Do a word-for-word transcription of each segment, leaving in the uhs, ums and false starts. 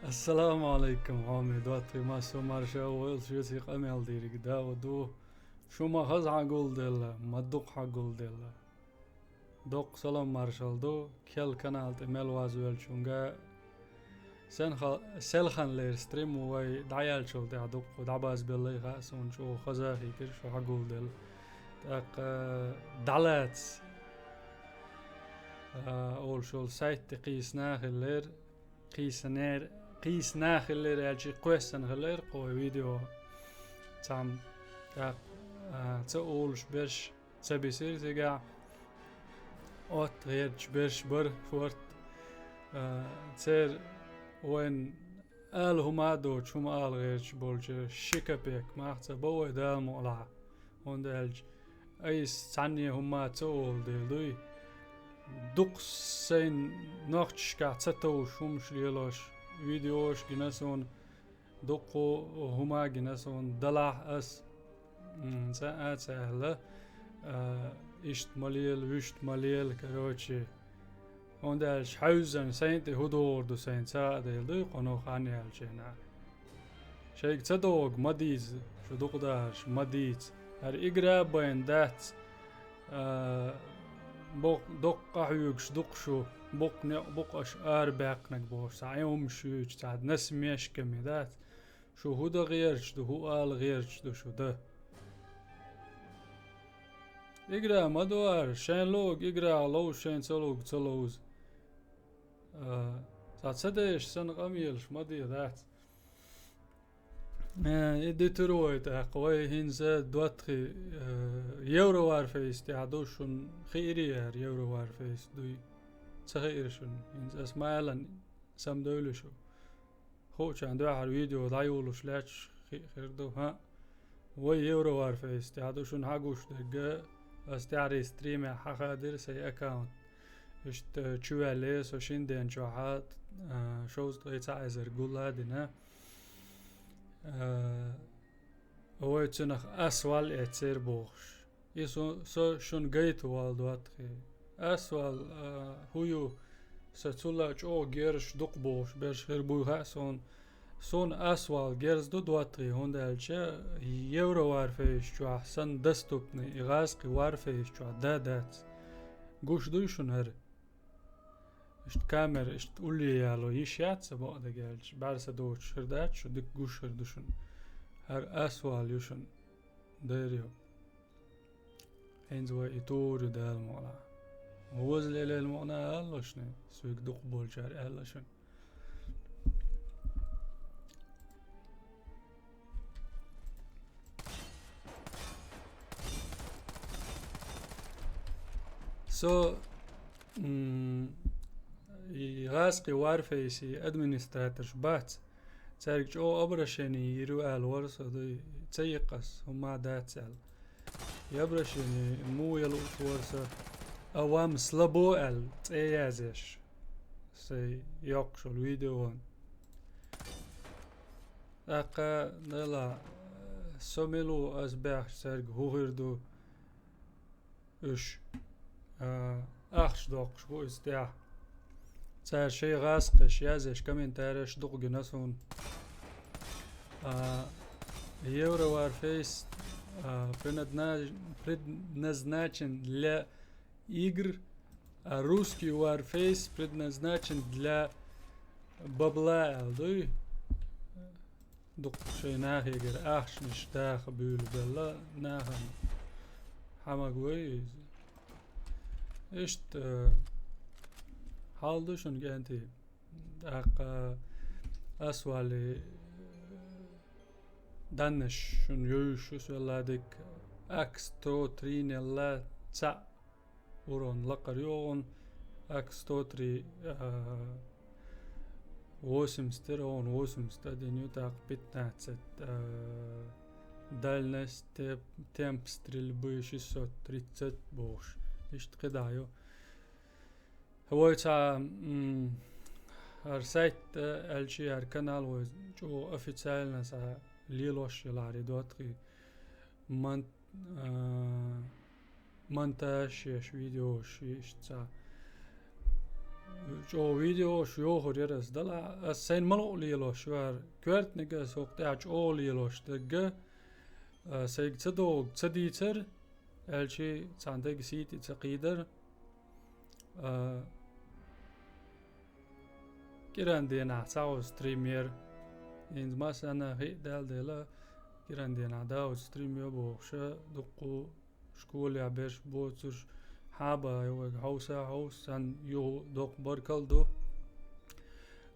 Ассаламу Ӏалайкум, хьоме доттагӀий, массо марша войла, шуьца къамел дийриг дагӀа ду. Шу ма хаза хьагулделла, ма дукха хьагулделла. Доккха салам маршал ду, кхел канал тӀе мел вазвелчунга. Сен ха-, селханлера стрим вай дӀаяьлчул тӀехь дуккха дӀабазбеллай хаьа суна чӀогӀа хаза хийтира шу хьагулделла. ТӀаккха дӀалаца, а, олуш йолу сайт тӀе кхийсина хиллера, кхийсинера, кхийсина хиллера аьлча, кхоьссина хиллера кхо видео. Цхьамма тӀаккха, а, ца олуш берш ца бисира цигахь. Отта гӀерташ берш бара шорта. А, церан вайн ала хӀума а доцуш, хӀума ала гӀерташ болчу ши капек мах ца бо вай Дала мукъалахь. ХӀунда аьлча айса цхьанне хӀума ца олу дела дуй. Дукха сайн нохчашкахь ца товш хӀумаш лелош, видеош гина суна, дуккха хӀума гина суна, далахь ас, м, цкъа а ца аьлла, а, иштта ма лела, вуьшта ма лела, короче. ХӀунда аьлча хьаьвзина сайн тӀе хӀун догӀур ду сайн ца а дела дуй, кхунах хан яьлча хенахь. Шайга ца догӀу ма дийца, шу дукхадахарш ма дийца. ХӀара игра а байна дац, а, боккха, доккха къахьоьгуш ду-кх шу, букъ некъ бу-кх аша арабаьккхинарг бохуш, цхьа Ӏен хӀумаш юьйцу, цхьа насмешками дац. Шу хӀун дан гӀерташ ду, хӀун ала гӀерташ ду шу дан? Игра ма ду хӀара, шайн луъург играх ловза, шайн ца луъург ца ловза. А, цхьа ца дезаш санна къамелаш ма де, дац. Э, и дитур вай тӀаккха. Вай хӀинца доттагӀий, э, Евро Варфейс тӀехь ду, шуна хиирий хӀара Евро Варфейс дуй? Ца хиира шуна? ХӀинца ас ма аьллан, самадевлла шу. Хуучарна дуьххьара видео дӀайолуш лаьтташ хи-, хир ду, хӀаъ. Вай Евро Варфейс тӀехь ду, шуна хьагуш дерг, ас тӀаьхьарий стримехь хьахадира сайн аккаунт. Иштта чуваьлле со шина ден чохь, а, шовзткъе цхьа эзар гулла а дина. А, вай цунах ас вал эццера бохуш. И со, со шуна гайта вал доттагӀий. Ас вал, а, хӀун ю, сан цул а чӀогӀа герзаш дукха бохуш берш хир буй хаьа суна. Суна ас вал герз ду доттагӀий, хӀунда аьлча Евро Варфейс чохь санна доступный, и гӀазкхи Варфейс чохь да дац. Гуш дуй шуна хӀара? Иштта камера, иштта улле яло йиш яц сан бакъдерг аьлча, бӀаьрса доцуш хир дац шу, дика гуш хир ду шуна. ХӀара ас вал ю шуна. Дера ю. ХӀинца вай и тур ю Дала мукъалахь. Воза лелийла мукъана а аьлла шуна, соьга дукха болчара аьлла шуна. Со, м, и гӀазкхи Варфейси администраторш бац. Цаьрга чӀогӀа обращение йийр ю аьлла вара со, дуй, ца йикъас, хӀумма дац аьлла. И обращение муха яла лууш вара со, а вам слабо аьлла, цӀе язъеш. Сайн йоккхуш йолу видеон. ТӀаккха, Дала, со мила ву ас баьхча цаьрга хӀун хир ду? Уьш, а, ахча доккхуш бу иза тӀехь. Цара шайн гӀазкхаш язъеш комментареш дукха гина суна. А, Евро Варфейс, а, предназна-, предназначен для игр, а русский Варфейс предназначен для бабла аьлла дуй. Дукха шайн нахегара ахчанаш даха буьйлабелла нахана хьамаг вай иза. Иштта, э, хьал ду шуна, кӀентий. ТӀаккха ас валли даннаш шуна юьйш ю селла дика. Ак сто три нелла цхьаъ урон лакхара йогӀун, ак сто три, а, восемьдесят ира, он восемьдесят один ю, тӀаккха пятнадцать, а, дальность, те-, темп стрельбы шестьсот тридцать бохуш. Иштта кхидӀа ю. Вай цхьа, м, хӀара сайт, а, аьлча, хӀара канал вай чӀогӀа официально цхьа лелош елахьара, доттагӀий ман-, а, монтаж еш, видеош еш цхьа. ЧӀогӀа видеош йохур яра ас далахь, ас сайна мало а лелош вара. Коьртаниг ас хӀокху тӀехь чӀогӀа лелош дагга, а, сайга ца догӀу ца дийцар, аьлчи цхьана дага сийти ца кхийдар. А, кӀиран денахь цхьа хӀуза стрим яра. ХӀинца массарна хи а даьлла дела, кӀиран денахь да хӀуза стрим йо бохуша, дуккху школехь берш боцурш, хьаба вайга хьовса, хьовса, сан юха доккха баркалла ду.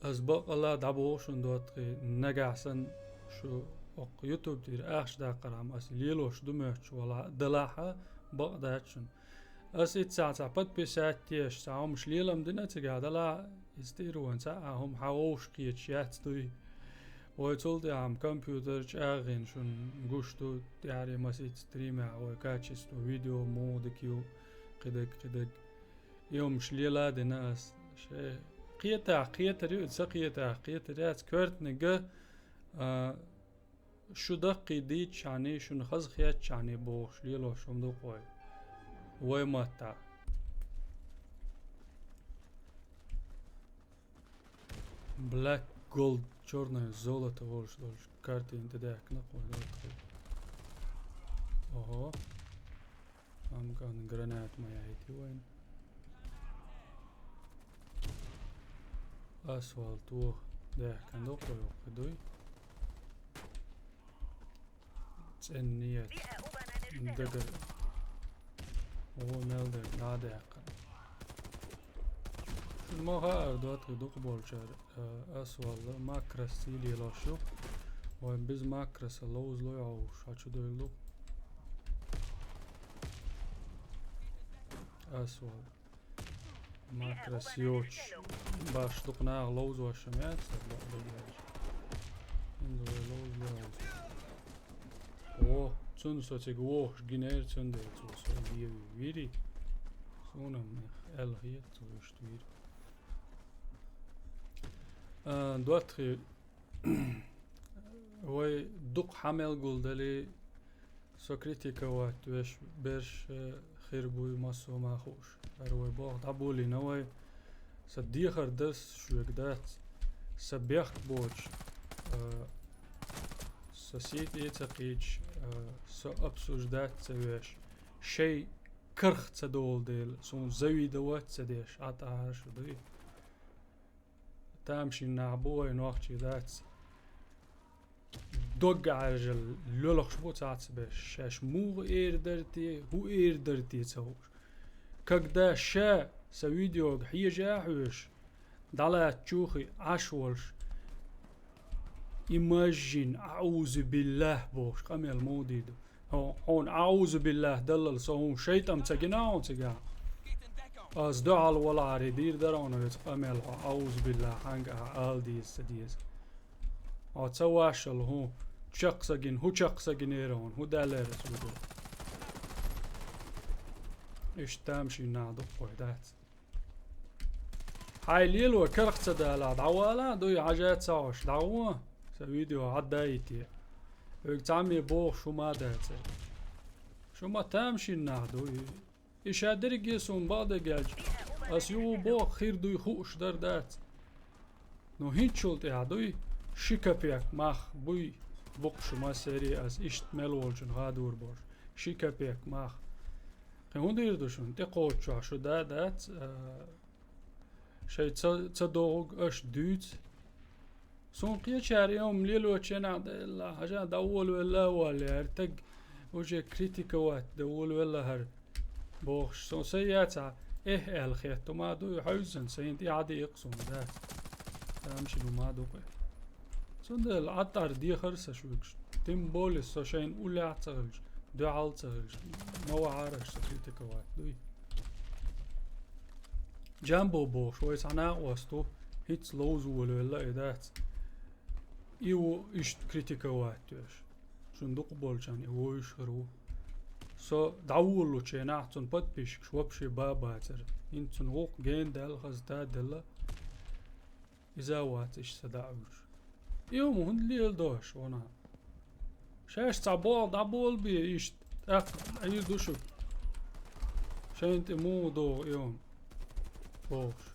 Ас бакъалла дӀабоху шуна доттагӀий, нагахь санна шу оккха YouTube тӀера ахча даккхархьама ас лелош ду моьттуш вала-, далахьа, бакъ дац шуна. Ас иццахь цхьа подписать еш, цхьа хӀумаш лелам дина цигахь далахь, иза тӀера ван цхьа а хӀума хьан вовшах кхеташ яц дуй. Вай цул тӀаьхьа компьютер чӀагӀйина шуна гуш ду, тӀаьхьарий масийтта стримехь вай качество видео муха дика ю, кхидерг, кхидерг. И хӀумаш лела а дина ас. Шай кхетахь кхетар ю, ца кхетахь кхетар яц, коьртаниг а, а, шу даккхий дийцчахьаний, шуна хаза хетчахьаний бохуш лелош хӀума ду-кх вай. Вай маттахь. Black Gold, чёрное золото волуш долчу картина тӀедаьхкина-кх вай. Ого. Амма гранат ма яйти вайна. Асфальт ву даьхкина ду-кх вай хӀокху дуй. ЦӀена нет. Дагар. Ву мел дерг дӀа а даьккхина. Шуна ма хаара, доттагӀий, дукха болчара, э, ас валла макрос сий лелош ю. Вайн без макроса ловзалой хьовсуш, хьан чу девлла ду? Ас валла. Макрос йоцуш баш дукха наха ловзош ма яц, сан бакъдерг аьлча. ХӀинца вай ловзалой хьовсуш. О, цунна со цига вохуш гинера, цундела цо со вийри. Суна-м аьлла хета цо иштта вийра. А, доттагӀий, вай дукха хьан мел гулдале, со критиковать веш берш, э, хир буй массо а ма хууш. ХӀара вай болх дӀаболийна вай. Сан дехар дар шуьга дац. Сан бехк боцуш, а, сан сий тӀе а ца кхийдаш, а, со обсуждать ца веш, шайн карах ца долу дела, суна завидовать ца деш, Ӏа тӀаьхьара шу дуй. Тамашийна нах бу вай, нохчий дац. Дог Ӏаьржал лоьлхуш бу цхьацца берш, шаьш муха эр дара те, хӀун эр дара те ца хууш. Когда ша сан видеога хьежа а хьоьжуш, дӀалаьцначу хи Ӏаш волуш, и мажжин, аӀузу биллахӀ бохуш, къамел муха дийр ду? Хьо-, хьуна аӀузу биллахӀ даллал со хӀума шайтӀам ца гина хьуна цигахь? Ас дуьхьал валахьара дийр дара хьуна оцу къамел хьо аӀузу биллахӀ хьанга ахьа ала деза ца деза. Хьо ца вашшал хӀун чекх са гина, хӀун чекх са гинера хьуна, хӀун даьллера аса ву ду? Иштта тамашийна нах ду-кх вай, дац? Хьайн лело карах ца далахь, дӀавала а дуй, хьажа ца Ӏаш, дӀагӀо, сан видео хьадда а йите. Вуьга цхьамме бохуш хӀума а дацара. Шу ма тамашийна нах дуй. И ша дерриге суна бакъдерг аьлча, ас юха боху хир дуй хууш дара дац. Ну, хӀинцачул тӀаьхьа дуй, ши капек мах буй, букъ шу массерий ас иштта мел волчун хадур борш. Ши капек мах. Кхин хӀун дийр ду шуна? ТӀекхоччохь шу да а дац, а, шайн ца, ца догӀуг аша дуьйцу. Суна кхечара и хӀума лелочу хенахь делла, хьажа дӀаволавелла а валла, яра таг уже критиковать дан волавелла хӀара бохуш. Со сайн яцахь, эхь аьлла хетта ма ду, и хьаьвзина сайна тӀе хьадийкъа суна, да. Тамашийна ма ду-кх и. Цундела Ӏаттар дехар сан шуьгаш. Тем более со шайна уллехь а ца хилча, дуьхьал а ца хилча, ма вахьара аша со критиковать дуй. Джамбо бохуш, вай цхьа накъост ву, хӀинцца ловза волавелла и дац. И ву иштта критиковать веш. Шуна дукха болчарна и вовзуш хир ву. Со дӀаволалучу хенахь цунна подписчикаш вообще бан бацара. ХӀинца цунна гӀуллакх гена даьлла, хаза да а делла. Иза а вац иштта са дӀа а вуьлуш. И хӀума хӀунда леладо аша, ванах? Шаьш цхьа болх дӀаболабе иштта, тӀаккха Ӏийр ду шуьга. Шайна тӀе муха догӀу и хӀума? Бохуш.